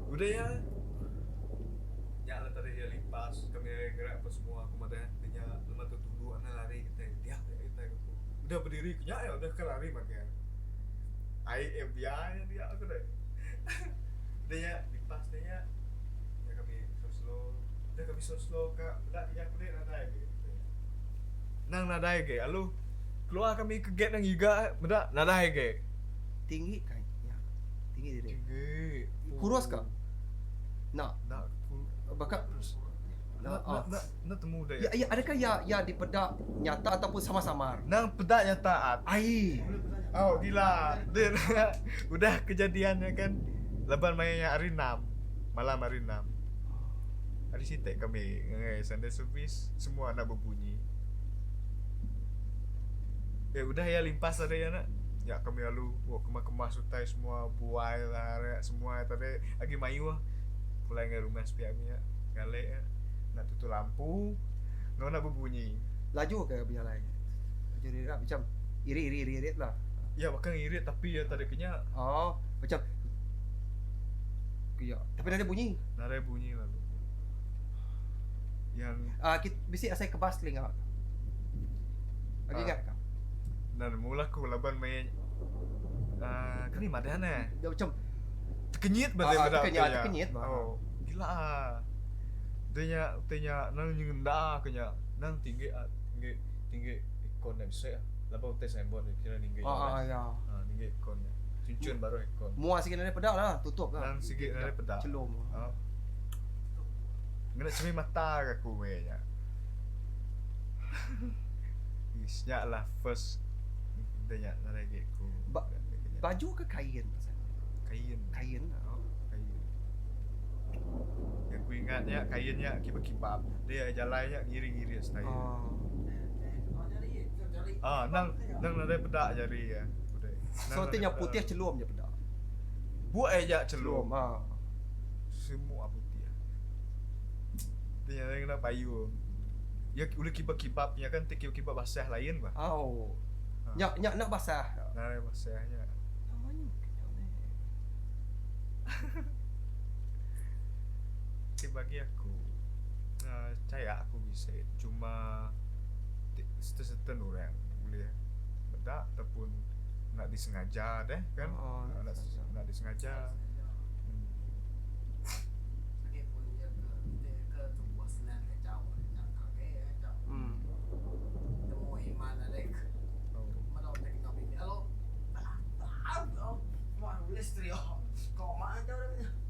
Udah ya. Ya lah tadi ya limpas kami gerak apa semua aku mata dia lemah tu tunggu anak lari kita dia kita aku. Udah berdiri kenyak ya udah ke lari makanya. Ai FBI dia aku deh. Dia ya limpas dia ya. Ya kami slow slow. Udah kami slow slow ke udah kenyak aku deh nadai gitu. Nang nadai ke alu keluar kami ke gate nang iga meda nadai ke. Tinggi kan? Ya. Tinggi dia. Tinggi. Kurus ke? Nak. Nak Bakal nak Ah. nak nak nak temu deh. Ya, ya, adakah ya ya dipedak nyata ataupun sama-samar? Nang pedak nyata. Ai. Oh gila. Dia udah kejadiannya kan laban mainnya hari 6. Malam hari 6. Hari sitek kami ngai Sunday service semua anak berbunyi. Ya udah ya limpas ada ya nak. Ya kami lalu wah kemas-kemas utai semua buai lah rek, semua tadi lagi mayu lah. Pulang ke rumah sepi kami ya. Galek ya. Nak tutup lampu. Ngau nak berbunyi. Laju ke berjalan? Laju dia macam iri iri iri iri lah. Ya bahkan irit tapi ya tadi kenyak Oh, macam Ya, tapi ada bunyi. Narai bunyi lalu. Yang Ah, kita bisi asai kebas telinga. Lagi Ah. ingat kau? dan mula aku laban main ah kan ni madana. Dia macam Terkenyit berarti Ah, pada terkenyit, tanya. terkenyit, bah. Oh, gila ah. Tanya tanya nang nyenda kenya nang tinggi ah, tinggi tinggi ikon dah bisa ah. Laban utai signboard dia kira tinggi. ah, ah ya. Ah, tinggi ikon. Cun-cun baruh aircon. Mua sigi nadai peda lah, tutup lah. Nang sigi nadai peda. Chelum. Oh. Ngena cermin mata ke aku meh nya. Is nya lah first dah nya nadai agi aku. Ba- baju ke kain? Kain. Kain lah. Oh, kain. Yang aku ingat nya kain nya kibap-kibap. Dia jalai nya ngiring-ngiring style. Oh. Ah, nang nang nadai peda jari iya. Udah. So ti nya putih chelum je peda. Buat aja chelum. Chelum ah. Semua putih. Ti nya kena payung. Ya ulih kibap-kibap nya kan ti kibap-kibap basah lain bah. Au. Nya nya enda basah. Nadai basah nya. Nama nya mungkin nya neh. Ti bagi aku uhh caya aku bisi cuma ti certain certain orang ulih meda ataupun enda disengaja deh kan enda disengaja.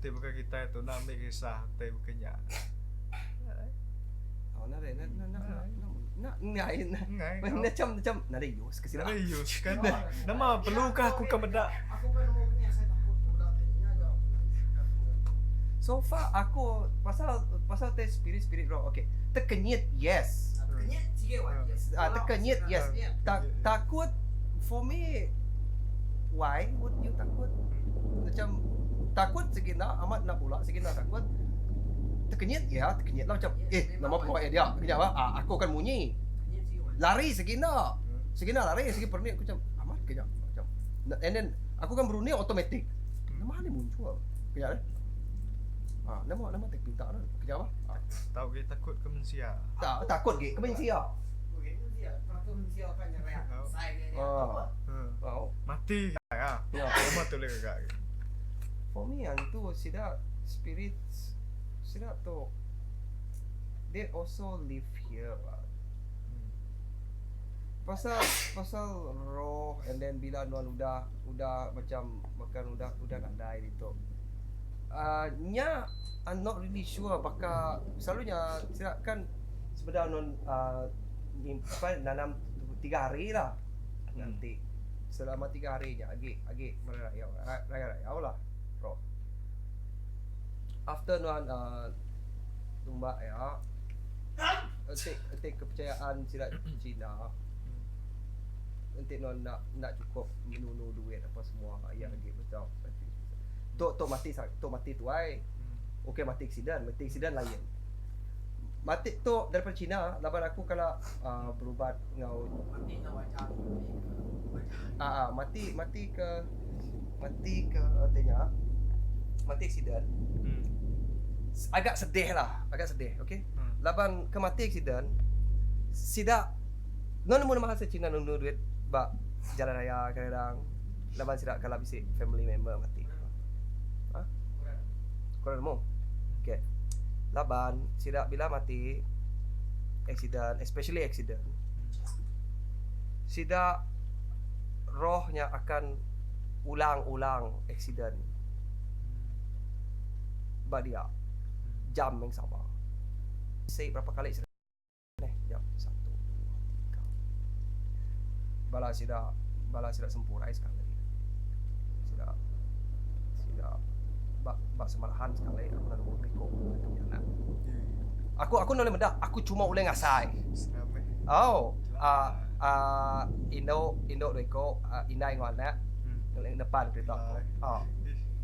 Ti bukan kitai tu enda ambi kisah ti bukan nya. Oh nadai na na na na ngai na. Ngai. Macam macam nadai use ke sida. Nadai use kan. Nama perlu kah aku ka meda. So far aku pasal pasal te spirit spirit roh okay. Tekenyit yes. Tekenyit sige wah yes. Ah tekenyit yes. Ta takut for me why would you takut? Macam takut sigi enda amat enda pula sigi enda takut. Tekenyit ya tekenyit lah macam eh nama pengawa iya dia kejap ah aku akan munyi. Lari sigi enda. Sigi enda lari sigi pernik aku macam amat ke nya macam and then aku kan berunding automatic nama ni muncul kejap eh ha nama nama tek pinta tu kejap ah ha. Tau ge takut ke mensia. Tak takut ge ke mensia. Ha. Mati ya. Nama tu le gagak ge. For me antu sida spirits sida tu they also live here bah. Pasal pasal roh and then bila nuan udah udah macam makan udah udah nadai ditu. Uh, nya I'm not really sure baka selalunya sida kan sebedau nuan uh, apa nanam 3 hari lah nanti. Selama 3 hari nya agi agi merayau rayau lah roh. After nuan uh, tumbak ya enti enti kepercayaan sida Cina enti nuan enda enda cukup nunu duit apa semua iya agi betul tu tu mati tu mati tuai okey mati accident mati accident lain mati tu daripada Cina laban aku kala uh, berubat enggau mati enggau wajar ah uh, mati mati ke mati ke ti nya mati accident agak sedih lah agak sedih okey laban ke mati accident sida enda nemu nama hal cina nunu duit ba jalan raya kadang laban sida kala bisi family member mati ha kurang nemu okey laban sida bila mati accident especially accident sida roh nya akan ulang-ulang accident ba dia jam yang sama. Bisi berapa kali sida neh jam satu dua tiga. Bala sida bala sida sempurai sekali. Sida sida ba ba semarahan sekali aku lalu biko anak. Aku aku enda ulih meda aku cuma ulih ngasai. Au uh, uh, indu indu dua iko uh, indai enggau anak depan kereta aku. Uh.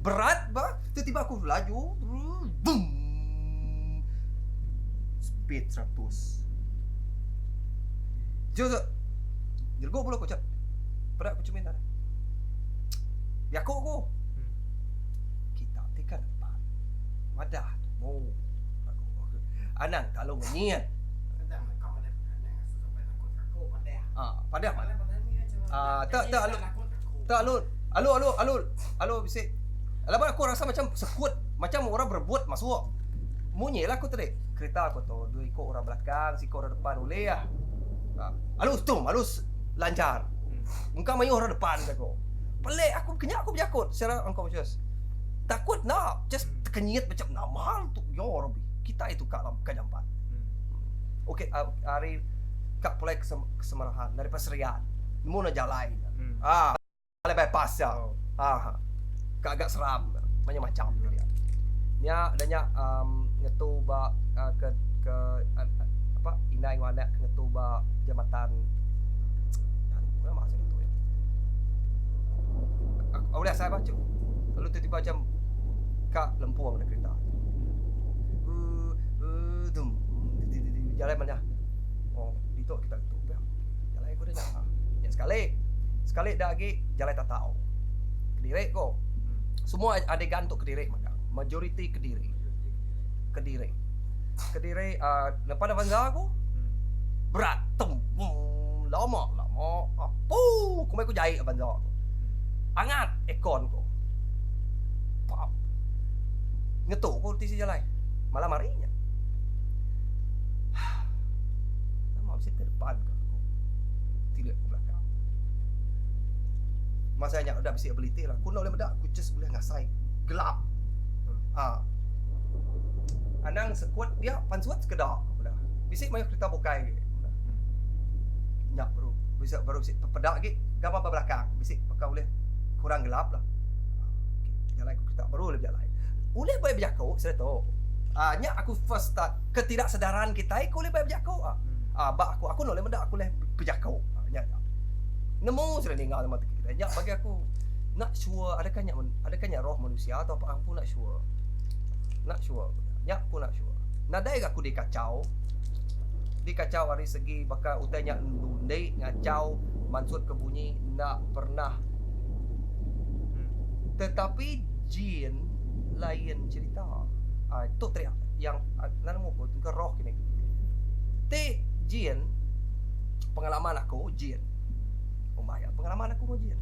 Berat ba tiba-tiba aku laju boom speed 100. Jom jom. Nyergo pula aku cak. Peda aku cermin tadi. Jaku aku. Kita ti kan depan. Madah tumu. Anang kalu ngenyit. Ah, padah. Ah, tak tak alu. Tak alu. Alu alu alu alu bisi. Laban aku rasa macam sekut, macam orang berebut masuk. Munyi lah aku tadi. Kereta aku tu dua iko orang belakang, siko orang depan ulih ah. Alu tum, alu lancar. Engka mayuh orang depan aku. Pelik aku kenya aku bejakut secara unconscious. Takut enda just tekenyit macam nama hal tu ya Rabbi. Kitai tu ka ka jampat. Okey ari ka pulai ke Semerahan daripada Serian. Nemu ne jalai nya. Ah jalai bypass nya. Ah ka agak seram mayuh macam dia. Nya udah nya um ngetu ba ke ke apa indai enggau anak ke ngetu ba jambatan nama asai ngetu ya. Aku ulih asai ba cu. Lalu tiba-tiba macam ka lempung da kereta. Uh, uh, dum, jalai manyah. Oh, ditu kita ngetu pia. Jalai ku dah nya. Nya sekali. Sekali da agi jalai tatau. Kediri ko. Semua adegan tu kediri mega. Majoriti kediri. Kediri. Kediri uh, lepas dah bangga aku. Berat tem. Lama lama. Apu, kumbai ku jai bangga aku. Angat aircon ku. Pap. Ngetu ku tisi jalai. Malam hari nya. Nama bisi ke depan ke aku. Tilik ke belakang. Masa nya udah bisi ability lah. Ku enda boleh meda, aku just boleh ngasai gelap. Ha. Anang sekut dia pansut sekeda. Bisi mayuh kereta bukai agi. Nya baru bisi baru bisi peda agi gambar ba belakang. Bisi baka ulih kurang gelap lah. Okey, jalai ku kereta baru ulih bejalai. Ulih bai bejaku sida tu. Ah nya aku first start ketidaksadaran kitai ku ulih bai bejaku ah. Ah ba aku aku enda ulih meda aku ulih bejaku. Ah nya nya. Nemu sida ninga nama ti kitai. Nya bagi aku not sure adakah nya adakah nya roh manusia atau apa aku not sure. Not sure. Nya aku not sure. Nadai ga aku dikachau. Dikachau ari segi baka utai nya nundi ngachau mansut ke bunyi enda pernah. Tetapi jin lain cerita. Ah tu tadi yang enda nemu ku engka roh kini. Ti jin pengalaman aku jin. Umbah iya pengalaman aku enggau jin.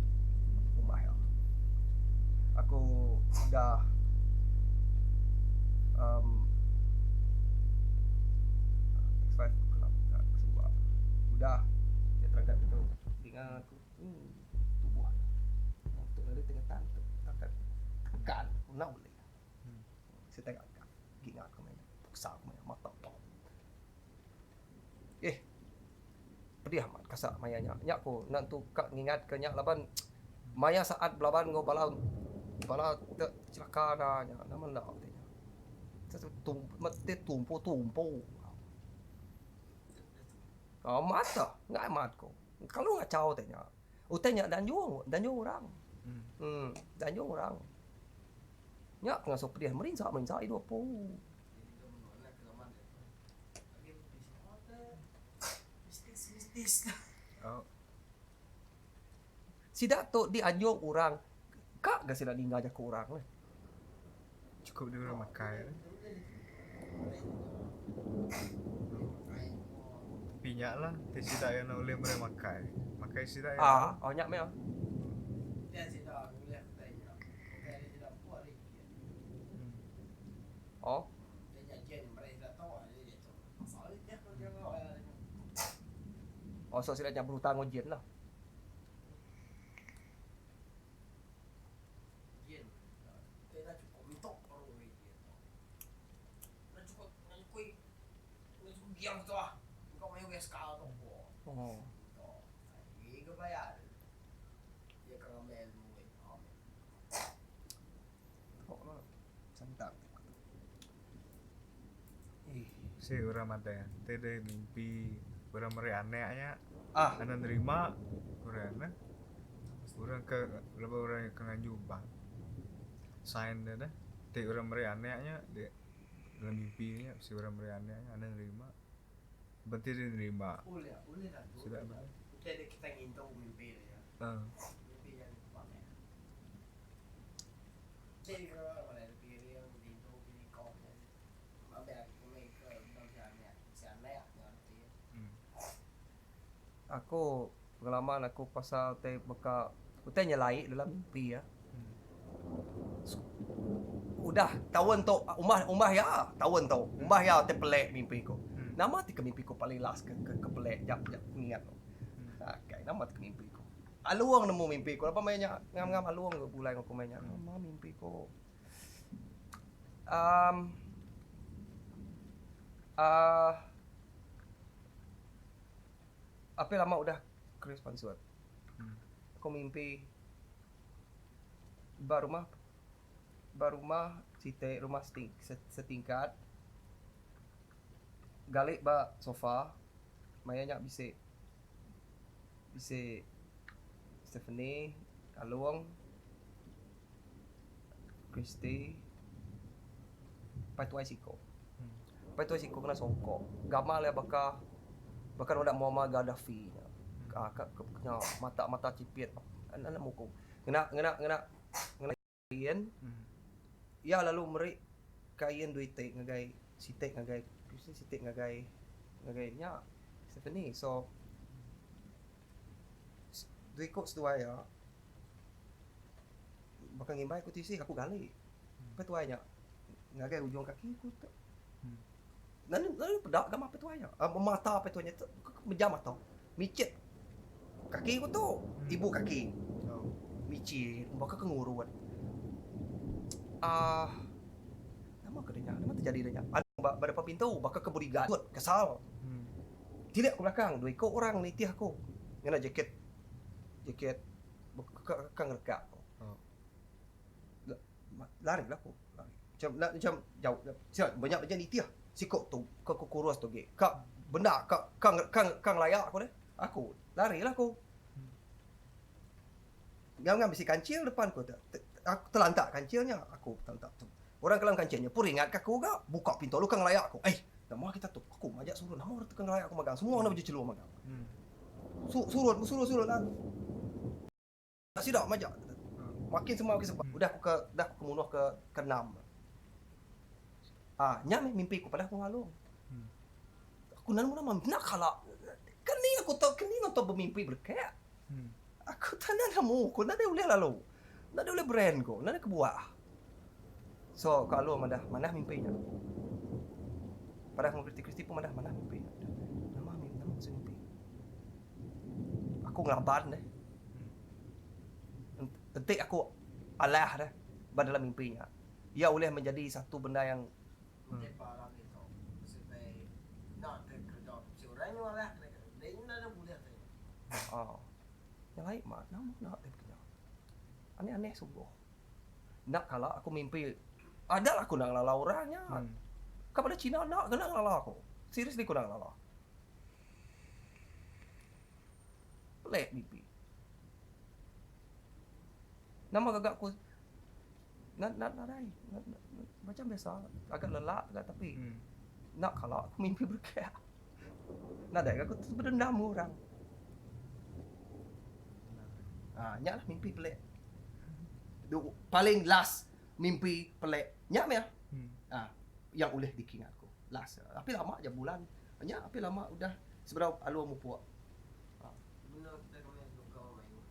Umbah iya. Aku udah um X5 kelab suba. Udah dia terangkat tu dinga aku. Hmm tubuh iya. Tu lalu tengetan tu tangkat tekan aku enda ulih. Saya tengok angkat ginga aku meh peksa aku meh mata pop. Eh pedih amat kasa maya nya. Nya ku enda entu ka ngingat ke nya laban maya saat belaban enggau bala bala te celaka da nya nama enda ti nya. Ti tumpu tumpu. Amat ka enggai amat ku. Kelalu ngachau ti nya. Utai nya danjung, danjung orang. Uhh danjung orang. Nya ngasuh pedih merinsa merinsa idup pu. Sida tu dianjung orang ka ga sida ninga jaku orang neh. Chukup dulu makai. Tapi nya lah, ti sida iya enda ulih meri makai. Makai sida iya. Ah, oh nya meh. Oh. Oh, so sida nya berhutang enggau jin lah. Oh. Santap. Eh. Si orang madah ti deh mimpi orang meri anak nya. Ah. Anak nerima orang nah. Orang ke lebuh orang ke nganju bank. Sign dia dah. Ti orang meri anak nya dia dalam mimpi nya si orang meri anak nya anak nerima. Benti dia nerima. Ulih, ulih lah. Sudah betul. Kita kita ngintu mimpi dia. Ah. Mimpi yang Aku pengalaman aku pasal utai baka utai nyelai dalam mimpi iya. Udah taun tu umbah umbah iya taun tu umbah iya ti pelik mimpi ku. Nama ti ke mimpi ku paling last ke ke pelik jap jap ngingat tu. Akai nama ti ke mimpi ku. Alung nemu mimpi ku laban maya nya ngam-ngam alung ke begulai enggau aku maya nya. Nama mimpi ku. Um uh, Apai lama udah Chris pansut. Aku mimpi ba rumah ba rumah siti rumah setingkat gali ba sofa maya nya bisi bisi Stephanie, Along, Christy, pai tuai siko. Pai tuai siko kena songkok. Gamal iya baka baka udah Muammar Gaddafi nya. Ka nya mata mata chipit enda nemu ku. Ngena ngena ngena ngena kain. Iya lalu meri kain duit ti ngagai siti ngagai siti ngagai ngagai nya Stephanie. So dua iku seduai iya baka ngimbai ku tisi aku gali. Pe tuai nya ngagai ujung kaki ku tu. Lalu lalu peda ga pe tuai nya. Mata pe tuai nya tu mejam mata. Michit kaki ku tu ibu kaki. Michit baka ke ngurut. Aaa nama ke nya nama terjadi da nya. Ba depan pintu baka ke bodyguard kesal. Tilik ku belakang dua iku orang nitih aku ngena jaket jaket ka ngerekak ku. Lari lah ku lari macam macam jauh banyak banyak nitih siko tu ka ku kurus tu agi ka benda ka ka ka ngelaya ku deh aku lari lah ku. Ngam ngam bisi kancil depan ku aku telantak kancil nya aku telantak tu. Orang ke dalam kancil nya pun ringat ka aku ga buka pintu lalu ka ngelaya aku. Eh nama kita tu aku majak surut nama orang tu ka ngelaya aku magang semua enda baju chelum magang. Su surut surut surut lah. Sida majak makin semua makin sebab udah aku ke udah aku ke munuh ke ke enam. Ah nya meh mimpi ku padah ku ngalung. Aku nang nama enda kala keni aku tau keni nonton bemimpi belekek. Aku tak nak nemu ku nadai ulih lalu. Nadai ulih brand ku, nadai kebuah. So ku alu madah manah mimpi nya. Padah ku Kristi Kristi pun madah manah mimpi nya. Nama mimpi nama maksud mimpi. Aku ngelaban deh. Enti aku alah deh ba dalam mimpi nya. Ia ulih menjadi satu benda yang Enti barang ditu bisi enda teh kereja tu bisi orang nyual lah kena kereja enda enda dah bulih teh. Haa. Nyelai mat nama enda teh bekereja. Aneh aneh sungguh. Enda kala aku mimpi ada lah aku enda ngelala orang nya. Ka bala cina enda kena ngelala aku. Seriously aku enda ngelala. Pelik mimpi. Nama gaga aku Nadai. Macam biasa. Agak lelak ga tapi enda kala aku mimpi berkah. Nadai ga aku bedendam enggau orang. Haa nya lah mimpi pelik. Paling last mimpi pelik nya meh haa yang ulih dikingat ku. Last. Tapi lama ja bulan nya tapi lama udah sebedau alu mupuk.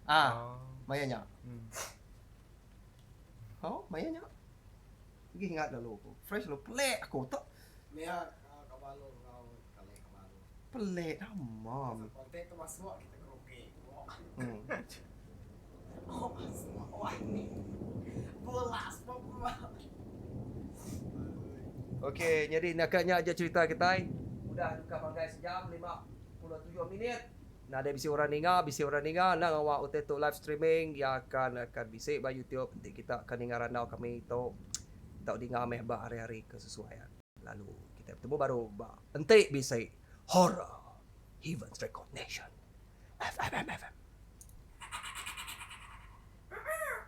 Haa maya nya. Ho, maya nya. Agi ingat lalu aku. Fresh lalu pelik aku tu. Maya kabalu enggau kali kabalu. Pelik nama. Pasal konten tu masuk kita kerugi. Hmm. Oh, masuk. Wah ni. Bola semua. Okey, jadi naka nya aja cerita kitai. Udah duka panggai sejam 57 minit. Nadai bisi orang ninga, bisi orang ninga enda ngawa utai tu live streaming iya akan akan bisi ba YouTube enti kita ka ninga randau kami tu tau dinga meh ba hari-hari ke sesuai lalu kitai betemu baru ba enti bisi Horror Heavens Record Nation. FMMFM.